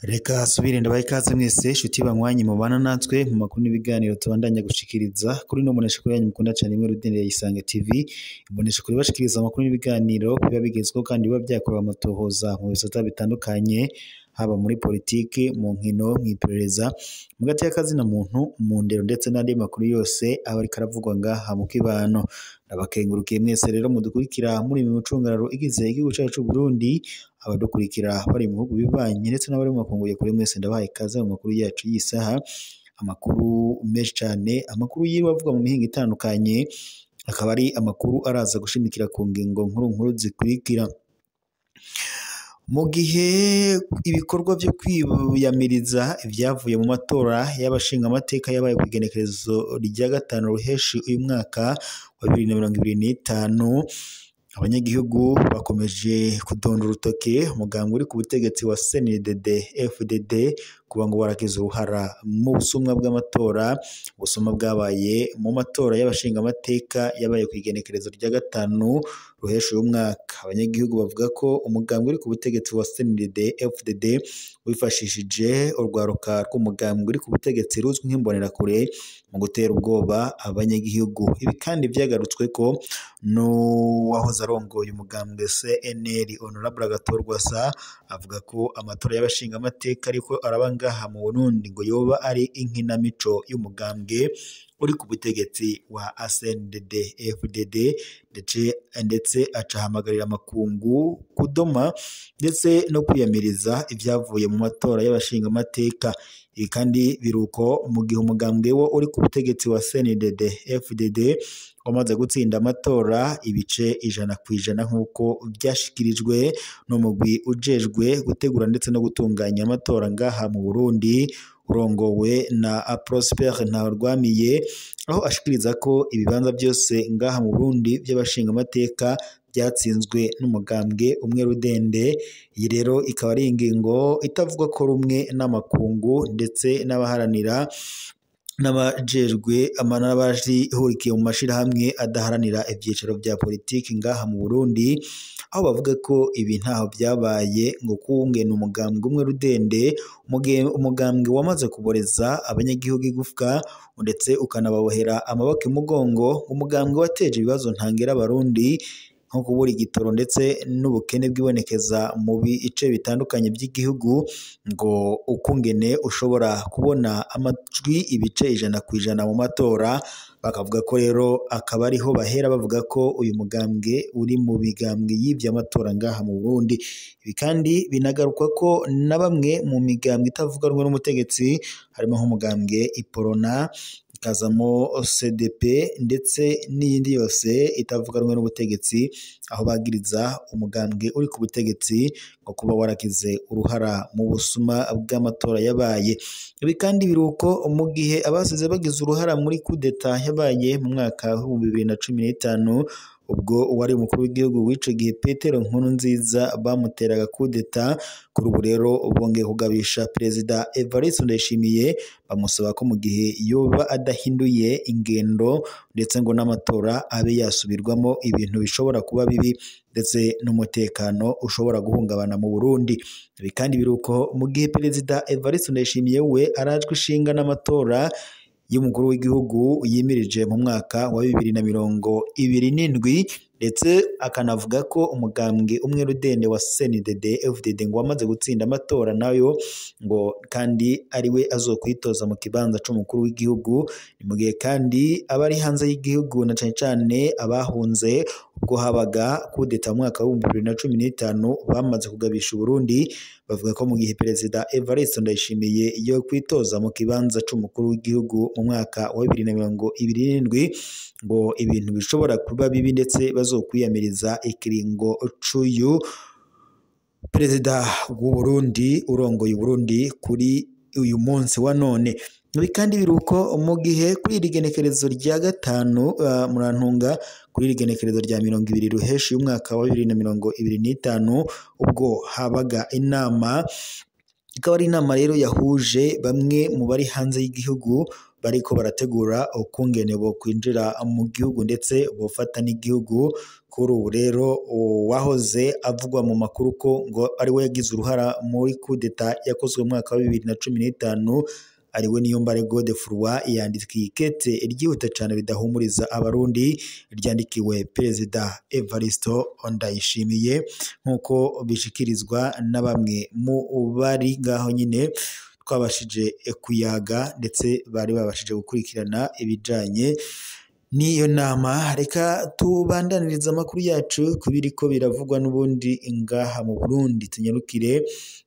Reka subire ndabaha ikaze mwese shuti banywanyi mubana natwe mu makuru n'ibiganiro tubandanya gushikiriza kuri no munesha kuri yanyu mukunda cyane imwe rudende ya Isange TV. Imbonesha kuri bashikiriza amakuru n'ibiganiro biba bigezweho kandi biba byakorewe amatohoza mu bisata bitandukanye, haba muri politiki, mu nkino, mw'iperereza, mu gati y'akazina muntu, mu ndero ndetse n'andi makuru yose aba ariko aravugwa ngaha mu kibano. Ndabakengurukiye mwese rero mudukurikira muri mu micungararo igize igihugu cyacu c'u Burundi, abadukurikira bari mu bihugu bibanyi ndetse n'abari mu makungu ya kure, mwese ndabahaye ikaze mu makuru yacu y'isaha, amakuru menshi cyane, amakuru yiriwe avugwa mu mihingo itandukanye, akaba ari amakuru araza gushimikira ku ngingo nkuru nkuru zikurikira. Mu gihe ibikorwa byo kwiyamiriza ibyavuye mu matora y'abashingamateka yabaye ku igenekerezo rya 5 Ruheshi uyu mwaka wa 2025, abanyagihugu bakomeje kudonda urutoke umugambwe uri ku butegetsi wa CNDD FDD kuba ngo waragize uruhara mu busumwa bw'amatora, ubusuma bwabaye mu matora y'abashingamateka yabaye ku igenekerezo rya 5 Ruheshi uyu mwaka. Abanyagihugu bavuga ko umugambwe uri ku butegetsi wa CNDD FDD wifashishije urwaruka rw'umugambwe uri ku butegetsi ruzwi nk'imbonerakure mu gutera ubwoba abanyagihugu. Ibi kandi byagarutswe ko n'uwahoze arongoye umugambwe CNL Honorable Agathon Rwasa avuga ko amatora y'abashingamateka ariko araba ngaha mu Burundi ngo yoba ari inkinamico y'umugambwe uri ku butegetsi wa CNDD FDD, ndetse acahamagarira amakungu kudoma ndetse no kwiyamiriza ibyavuye mu matora y'abashingamateka. Ibi kandi biruko mu gihe umugambwe wo uri ku butegetsi wa CNDD FDD wamaze gutsinda amatora ibice 100% nk'uko byashikirijwe n'umugwi ujejwe gutegura ndetse no gutunganya amatora ngaha mu Burundi urongowe na Prosper Ntahorwamiye, aho ashikiriza ko ibibanza byose ngaha mu Burundi by'abashingamateka byatsinzwe n'umugambwe umwe rudende. Iyi rero ikaba ari ingingo itavugwa ko rumwe n'amakungu ndetse n'abaharanira n'abajejwe n'abahurikiye mu mashirahamwe adaharanira ivyicaro vya politiki ngaha mu Burundi, aho bavuga ko ibi ntaho byabaye ngo kungena umugambwe umwe rudende, umugambwe wamaze kuboreza abanyagihugu igufwa ndetse ukanababohera amaboko imugongo, umugambwe wateje ibibazo ntangera abarundi nko kubura igitoro ndetse n'ubukene bwibonekeza mu bice bitandukanye by'igihugu, ngo ukungene ushobora kubona amajwi ibice 100% mu matora. Bakavuga ko rero akaba ariho bahera bavuga ko uyu mugambwe uri mu bigambwe y'ivyo amatora ngaha mu Burundi. Ibi kandi binagarukwa ko na bamwe mu migambwe itavuga rumwe n'umutegetsi, harimo nk'umugambwe Iporona, ikazamo CDP ndetse n'iyindi yose itavuga rumwe n'ubutegetsi, aho bagiriza umugambwe uri ku butegetsi ngo kuba waragize uruhara mu busuma bw'amatora yabaye. Ibi kandi biruko mu gihe abasize bagize uruhara muri kudeta yabaye mu mwaka wa 2015, ubwo uwari umukuru w'igihugu w'ico gihe Petero Nkurunziza bamuteraga kudeta. Kuri ubu rero bongeye kugabisha Perezida Evariste Ndayishimiye, bamusaba ko mu gihe yoba adahinduye ingendo ndetse ngo n'amatora abe yasubirwamo, ibintu bishobora kuba bibi ndetse n'umutekano ushobora guhungabana mu Burundi. Ibi kandi biruko mu gihe Perezida Evariste Ndayishimiye we arajwe ishinga n'amatora y'umukuru w'igihugu yimirije mu mwaka wa 2027, ndetse akanavuga ko umugambwe umwe rudende wa CNDD FDD ngo wamaze gutsinda amatora nayo ngo kandi ariwe azokwitoza mu kibanza c'umukuru w'igihugu. Ni mu gihe kandi abari hanze y'igihugu na cane cane abahunze ubwo habaga kudeta mu mwaka wa 2015 bamaze kugabisha Burundi, bavuga ko mu gihe Perezida Evariste Ndayishimiye yo kwitoza mu kibanza c'umukuru w'igihugu mu mwaka wa 2027 ngo ibintu bishobora kuba bibi ndetse bazokwiyamiriza ikiringo c'uyu Perezida w'u Burundi urongoye Burundi kuri uyu munsi wa none. Ibi kandi biruko mu gihe kuri iri genekerezo rya 5 murantunga kuri iri genekerezo rya 20 Ruheshi y'umwaka wa 2025, ubwo habaga inama, ikaba ari inama rero yahuje bamwe mu bari hanze y'igihugu bariko barategura ukungene bo kwinjira mu gihugu ndetse bofata n'igihugu. Kuri ubu rero uwahoze avugwa mu makuru ko ngo ari we yagize uruhara muri kudeta yakozwe mu mwaka wa 2015 ariwe Niyombare Godefroid yandikiye ikete ryihuta cane ridahumuriza abarundi ryandikiwe Perezida Evaristo Ndayishimiye, nk'uko bishikirizwa na bamwe mu bari ngaho nyine twabashije kuyaga ndetse bari babashije gukurikirana ibijanye n'iyo nama. Reka tubandaniriza amakuru yacu kubiriko biravugwa n'ubundi ngaha mu Burundi, tunyarukire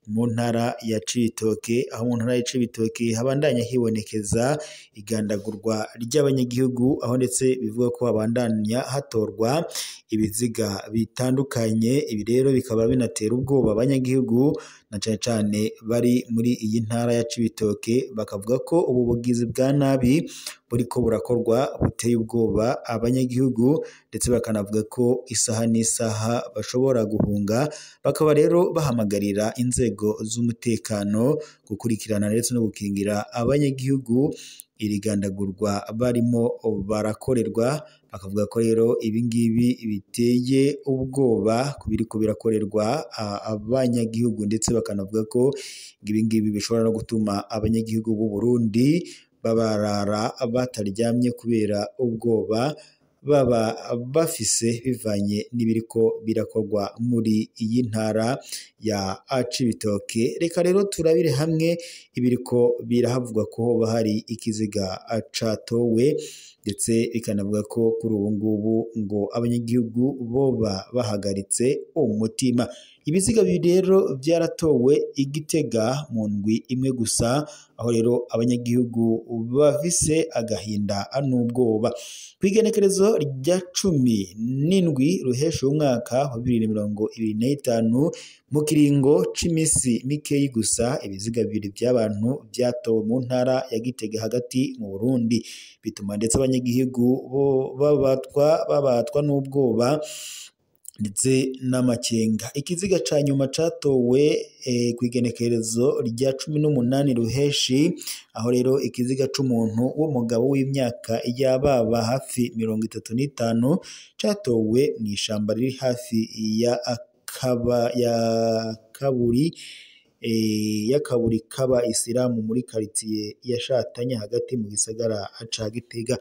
mu ntara ya Cibitoke, aho mu ntara ya Cibitoke habandanya hibonekeza igandagurwa ry'abanyagihugu, aho ndetse bivuga ko habandanya hatorwa ibiziga bitandukanye. Ibi rero bikaba binatera ubwoba abanyagihugu na cane cane bari muri iyi ntara ya Cibitoke, bakavuga ko ubu bugizi bwa nabi buriko burakorwa buteye ubwoba abanyagihugu, ndetse bakanavuga ko isaha n'isaha bashobora guhunga. Bakaba rero bahamagarira inzego z'umutekano gukurikirana ndetse no gukingira abanyagihugu iri gandagurwa barimo barakorerwa. Bakavuga ko rero ibi ngibi biteye ubwoba ku biriko birakorerwa abanyagihugu, ndetse bakanavuga ko ibi ngibi bishobora no gutuma abanyagihugu b'u Burundi babarara bataryamye kubera ubwoba baba bafise bivanye n'ibiriko birakorwa muri iyi ntara ya Cibitoke. Reka rero turabire hamwe ibiriko birahavugwa ko hoba hari ikiziga catowe, ndetse bikanavuga ko kuri ubu ngubu ngo abanyagihugu boba bahagaritse umutima. Ibiziga bibiri rero byaratowe i Gitega mu ndwi imwe gusa, aho rero abanyagihugu bafise agahinda n'ubwoba. Kw'igenekerezo rya 17 Ruhesha umwaka wa 2025, mu kiringo c'imisi mikeyi gusa, ibiziga bibiri by'abantu byatowe mu ntara ya Gitega hagati mu Burundi, bituma ndetse abanyagihugu babatwa n'ubwoba ndetse n'amakenga. Ikiziga ca nyuma catowe kw'igenekerezo rya 18 Ruheshi, aho rero ikiziga c'umuntu w'umugabo w'imyaka yababa hafi 35 catowe mw'ishamba riri hafi ya kaburi kaba isilamu muri karitiye ya Shatanya hagati mu gisagara ca Gitega.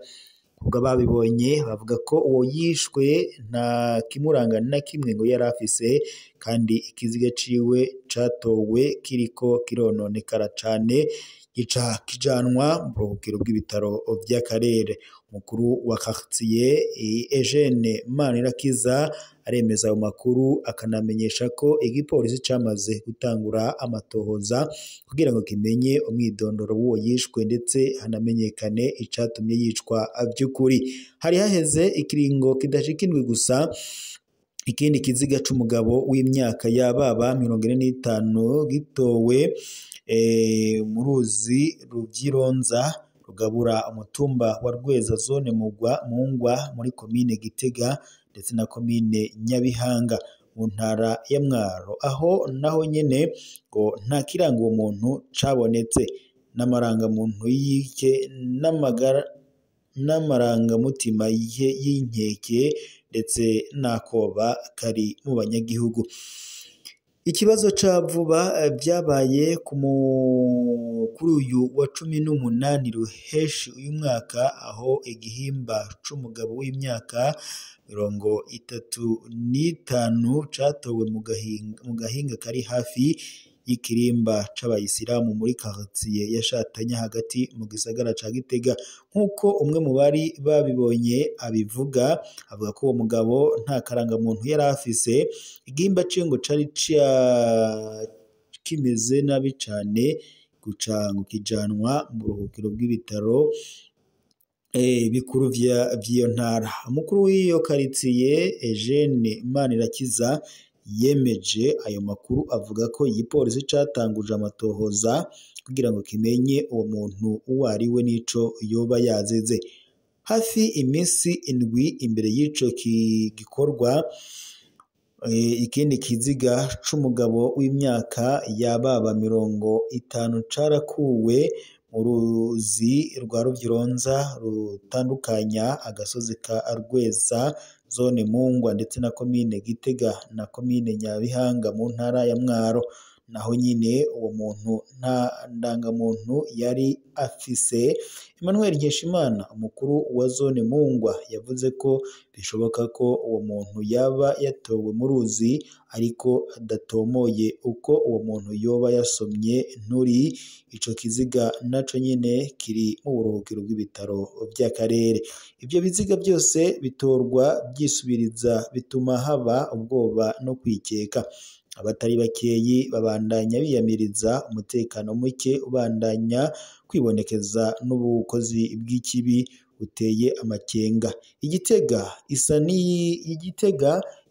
Ubwo babibonye bavuga ko uwo yishwe nta kimuranga na kimwe ngo yari afise, kandi ikiziga ciwe catowe kiriko kirononekara cane, gica kijanwa mu buruhukiro bw'ibitaro vy'akarere. Umukuru wa quartier Eugene Manirakiza aremeza ayo makuru, akanamenyesha ko igipolisi camaze gutangura amatohoza kugira ngo kimenye umwidondoro w'uwo yishwe ndetse hanamenyekane icatumye yicwa vy'ukuri. Hari haheze ikiringo kidashika indwi gusa ikindi kiziga c'umugabo w'imyaka yababa 45 gitowe mu ruzi Ruvyironza rugabura umutumba wa Rweza zone Mungwa muri komine Gitega ndetse na komine Nyabihanga mu ntara ya Mwaro, aho naho nyene ngo nta kiranga uwo muntu cabonetse, n'amarangamuntu yike n'amarangamutima y'inkeke ndetse n'akoba kari mu banyagihugu. Ikibazo ca vuba vyabaye kuri uyu wa 18 Ruheshi uyu mwaka, aho igihimba c'umugabo w'imyaka 35 catowe mu gahinga kari hafi y'ikirimba c'abayisilamu muri quartier ya Shatanya hagati mu gisagara ca Gitega. Nk'uko umwe mu bari babibonye abivuga, avuga ko uwo mugabo nta karangamuntu yari afise, igihimba ciwe ngo cari kimeze nabi cane, guca ngo kijanwa mu buruhukiro bw'ibitaro bikuru vy'iyo ntara. Umukuru w'iyo quartier Eugene Manirakiza yemeje ayo makuru, avuga ko igipolisi catanguje amatohoza kugira ngo kimenye uwo muntu uwo ari we n'ico yoba yazize. Hafi iminsi 7 imbere y'ico gikorwa, ikindi kiziga c'umugabo w'imyaka yababa 50 carakuwe Mu ruzi rwa Ruvyironza rutandukanya agasozi ka Rweza, zone Mungwa ndetse na komine Gitega na komine Nyabihanga mu ntara ya Mwaro. Naho nyine uwo muntu nta ndangamuntu yari afise. Emmanuel Nkeshimana, umukuru wa zone Mungwa, yavuze ko bishoboka ko uwo muntu yaba yatowe mu ruzi, ariko adatomoye uko uwo muntu yoba yasomye nturi. Ico kiziga naco nyene kiri mu buruhukiro bw'ibitaro vy'akarere. Ivyo biziga byose bitorwa vyisubiriza, bituma haba ubwoba no kwikeka. Abatari bakeyi babandanya biyamiriza umutekano muke ubandanya kwibonekeza n'ubukozi bw'ikibi buteye amakenga. Igitega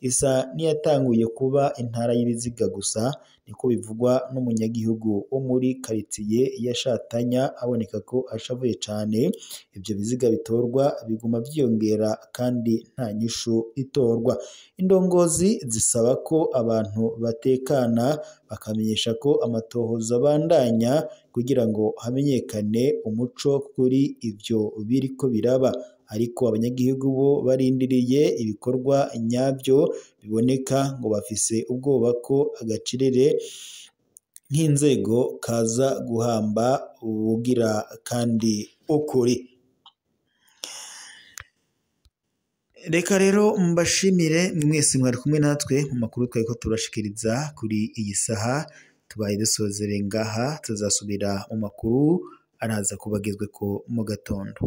isa n'iyatanguye kuba intara y'ibiziga gusa, niko bivugwa n'umunyagihugu wo muri karitiye ya Shatanya, aboneka ko ashavuye cane. Ivyo biziga bitorwa biguma vyiyongera kandi nta nyishu itorwa. Indongozi zisaba ko abantu batekana, bakamenyesha ko amatohoza abandanya kugira ngo hamenyekane umuco kuri ivyo biriko biraba. Ariko abanyagihugu bo barindiriye ibikorwa nyabyo biboneka, ngo bafise ubwoba ko agacirere nk'inzego kaza guhamba ubugira kandi ukuri. Reka rero mbashimire mwese mwari kumwe natwe mu makuru twariko turashikiriza kuri iyi saha. Tubaye dusozere ngaha, tuzasubira mu makuru araza kubagezweko mu gatondo.